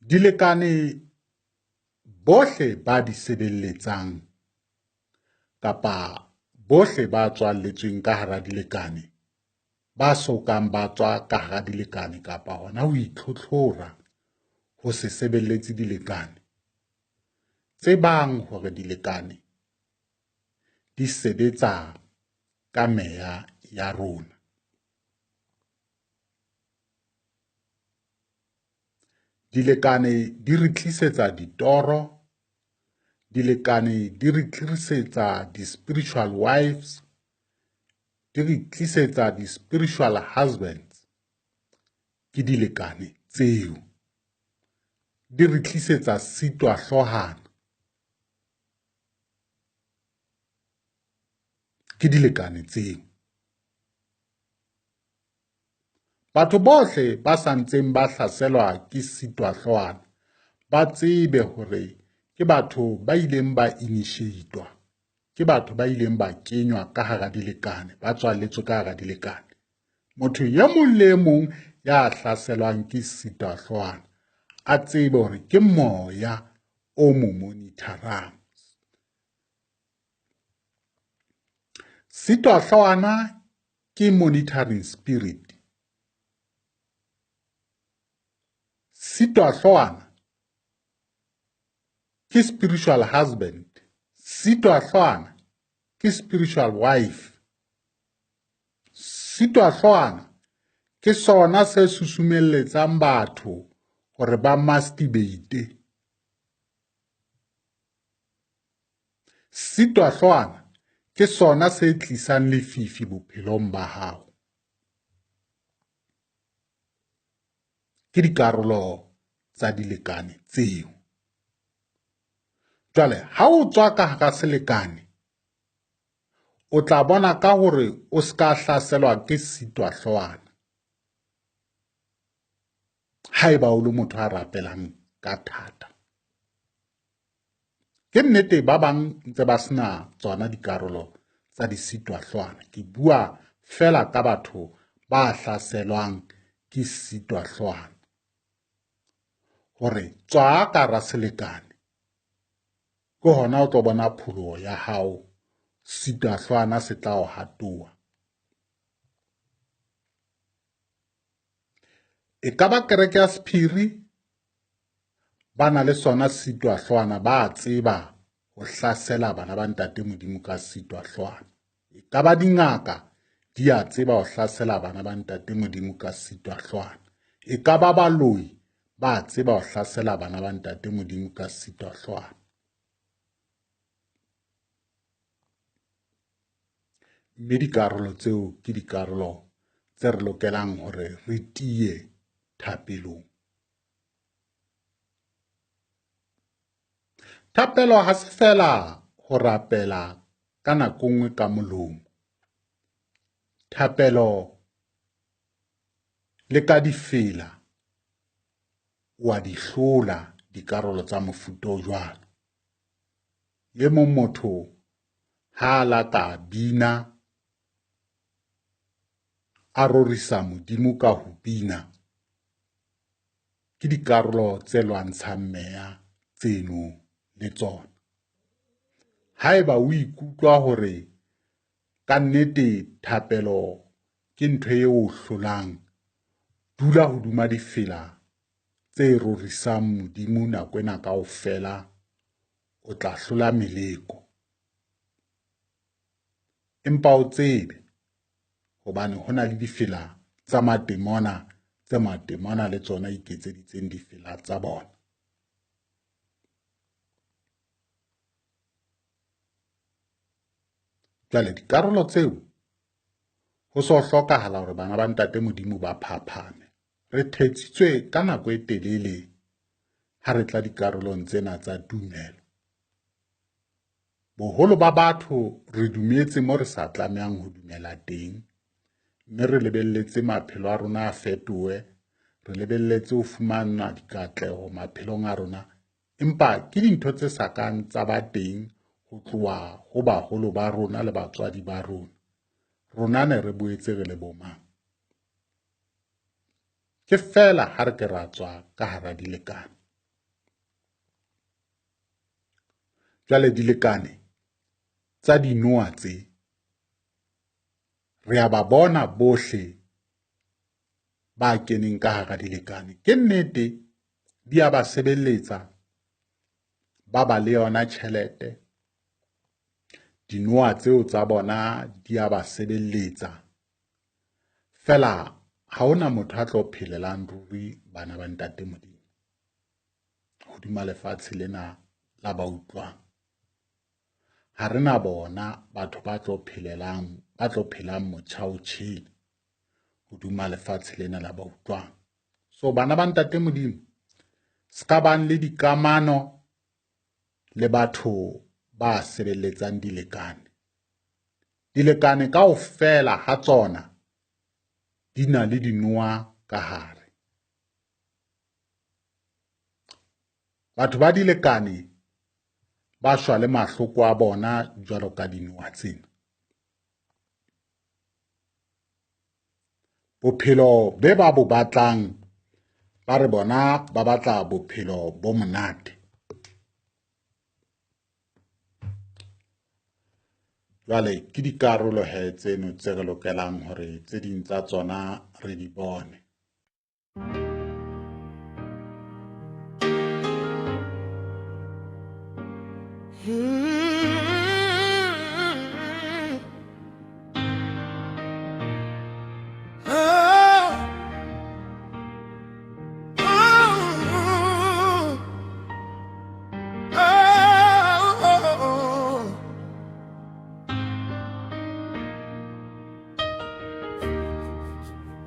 Dilekane bohle ba di sebeletsang kapa bohle ba tswalletsweng ka hara dilekane, ba sokang ba tswa ka hara dilekane kapa hona ho itlhotlhora ho se sebeletse dilekane. Tsebang hore dilekane di sebetsa ka meya ya rona. Dilekane di re tlisetsa ditoro, dilekane di re tlisetsa di-spiritual wives, di re tlisetsa di-spiritual husbands. Ke dilekane tseo. Di re tlisetsa sitwa hloohana. Ke dilekane tseo. Batho bohle ba sa ntseng ba hlaselwa ke sitwahlwana ba tsebe hore ke batho ba ileng ba initiate-wa, ke batho ba ileng ba kenywa ka hara dilekane, ba tswaletswe ka hara dilekane. Motho e mong le e mong ya hlaselwang ke sitwahlwana a tsebe hore ke moya o mo monitor-ang. Sitwahlwana ke monitoring spirit. Sitwahlwana ke spiritual husband. Sitwahlwana ke spiritual wife. Sitwahlwana ke sona se susumelletsang batho hore ba masturbate. Sitwahlwana ke sona se tlisang lefifi bophelong ba hao. Ke dikarolo tsa dilekane tseo. Jwale ha o tswa ka hara selekane, o tla bona ka hore o ska hlaselwa ke sitwahlwana. Haeba o le motho a rapelang ka thata. Ke nnete ba bang ntse ba sena tsona dikarolo tsa disitwahlwana. Ke bua feela ka batho ba hlaselwang ke sitwahlwana. Hore tswa ka hara selekane, ke hona o tlo bona pholoho ya hao, sitwahlwana se tla o hatoha. E ka ba kereke ya sephiri, ba na le sona sitwahlwana, ba tseba ho hlasela bana ba ntate Modimo ka sitwahlwana. E ka ba dingaka, di a tseba ho hlasela bana ba ntate Modimo ka sitwahlwana. E ka ba baloi, ba tseba ho hlasela bana ba ntate Modimo ka sitwahlwana. Mme dikarolo tseo ke dikarolo tse re lokelang hore re tiye thapelong. Thapelo ha se feela ho rapela ka nako nngwe ka molomo. Thapelo le ka difela wa di hlola dikarolo tsa mofuta o jwalo. E mong motho ha a la ka bina a rorisa Modimo ka ho bina, ke dikarolo tse lwantshang meya tseno le tsona. Haeba o ikutlwa hore ka nnete thapelo ke ntho e o hlolang, dula hodima difela tse rorisang Modimo nako ena kaofela, o tla hlola meleko. Empa o tsebe hobane ho na le difela tsa matemona tse matemona le tsona iketseditseng difela tsa bona. Jwale dikarolo tseo ho so hlokahala hore bana ba ntate Modimo ba phaphame. Re thetsitswe ka nako e telele ha re tla dikarolong tsena tsa tumelo. Boholo ba batho re dumetse mo re sa tlamehang ho dumela teng, mme re lebelletse maphelo a rona a fetohe, re lebelletse ho fumana dikatleho maphelong a rona, empa ke dintho tse sa kang tsa ba teng ho tloha ho baholo ba rona le batswadi ba rona. Rona ne re boetse re le bomang? Ke feela ha re ke ra tswa ka hara dilekane. Jwale dilekane tsa dinoa tse re a ba bona bohle ba keneng ka hara dilekane. Ke nnete di a ba sebeletsa, ba ba le yona tjhelete. Dinoa tseo tsa bona di a ba sebeletsa. Feela ha hona motho a tlo phelelang ruri bana ba ntate Modimo hodima lefatshe lena la ba utlwang. Ha re na bona batho ba tlo phelelang, ba tlo phelang motjha o tjhele hodima lefatshe lena la ba utlwang. So bana ba ntate Modimo, se ka bang le dikamano le batho ba sebeletsang dilekane. Dilekane kaofela ha tsona di na le dinoa ka hare. Batho ba dilekane ba shwa le mahloko a bona jwalo ka dinoa tsena. Bophelo be ba bo batlang ba re bona ba batla bophelo bo monate. Jwale ke dikarolo he tseno tse re lokelang hore tse ding tsa tsona re di bone.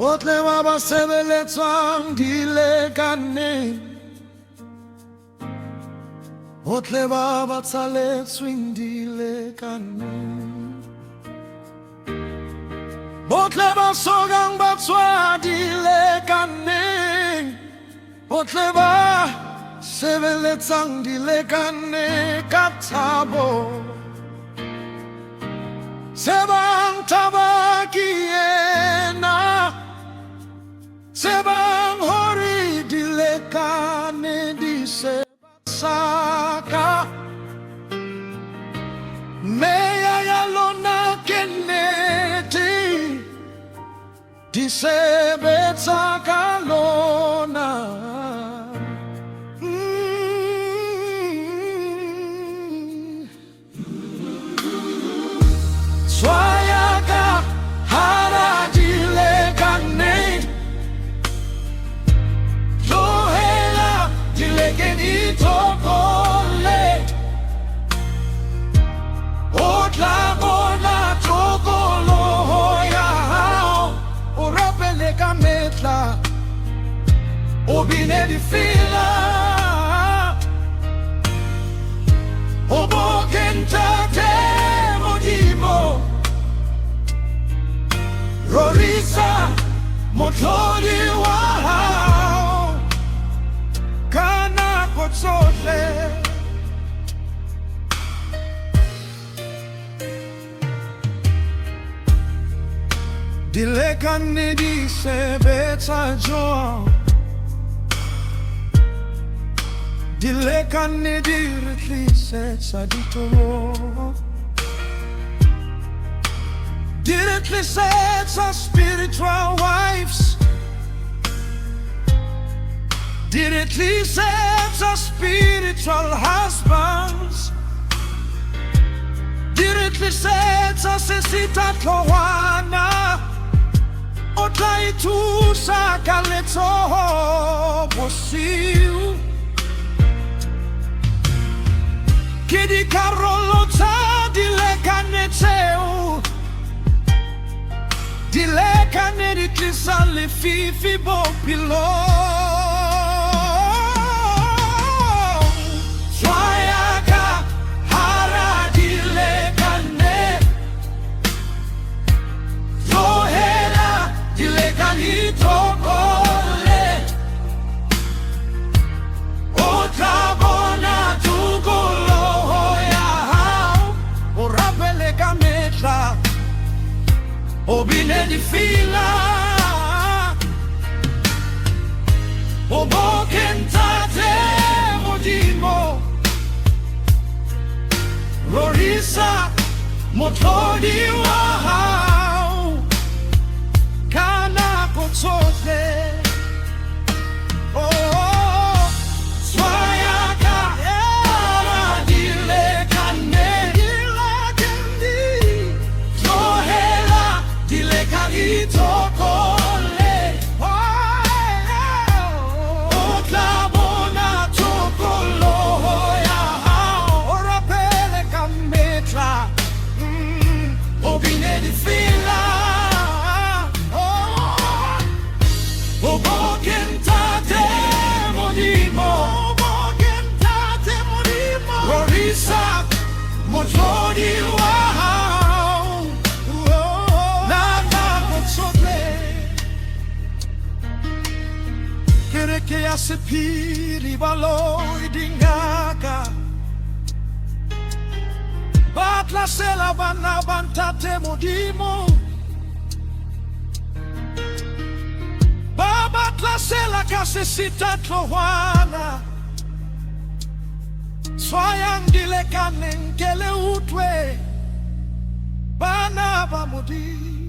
Botle ba ba sebeletsang dilekaneng, botle ba ba tsaletsweng dilekaneng, botle ba sokang ba tswa dilekaneng, botle ba sebeletsang dilekane ka thabo. Tsebang taba ke ena, tsebang hore dilekane di sebetsa ka meya ya lona ke nnete, di sebetsa ka lona. Mm. Tshwaya ka hara dilekane, tlohela dilekane itokole, o tla bona tokoloho ya hao, o rapele ka mehla, o bine difela. O boke Ntate Modimo, rorisa Motlhodi wa hao ka nako tsohle. Dilekane di sebetsa jwang? Dilekane di re tlisetsa ditoro, di re tlisetsa spiritual wives, di re tlisetsa spiritual husbands, di re tlisetsa sesita tlhohwana, o tla ithusa ka letsoho bosiu. Ke dikarolo tsa dilekane tseo, dilekane di tlisa lefifi bophelong. Tshwaya ka hara dilekane, tlohela dilekane itokole, o tla bona tokoloho ya hao, o rapele ka mehla, o bine difela, o boke Ntate Modimo, Motlodi wa hao ka nako tsohle. Oh, tshwaya ka dilekane, tlohela dilekane itokole. O tla bona tokoloho ya hao. O rapele ka mehla. O bine difela. Oh, o boke Ntate Modimo. O boke Ntate Modimo. Rorisa Motlodi wa hao. Na nako tsohle. Kereke ya sephiri, baloi, dingaka ba tlasela bana ba Ntate Modimo, ba ba tlasela ka sesita tlohwana. Tshwayang dilekaneng ke le utlwe, bana ba Modimo.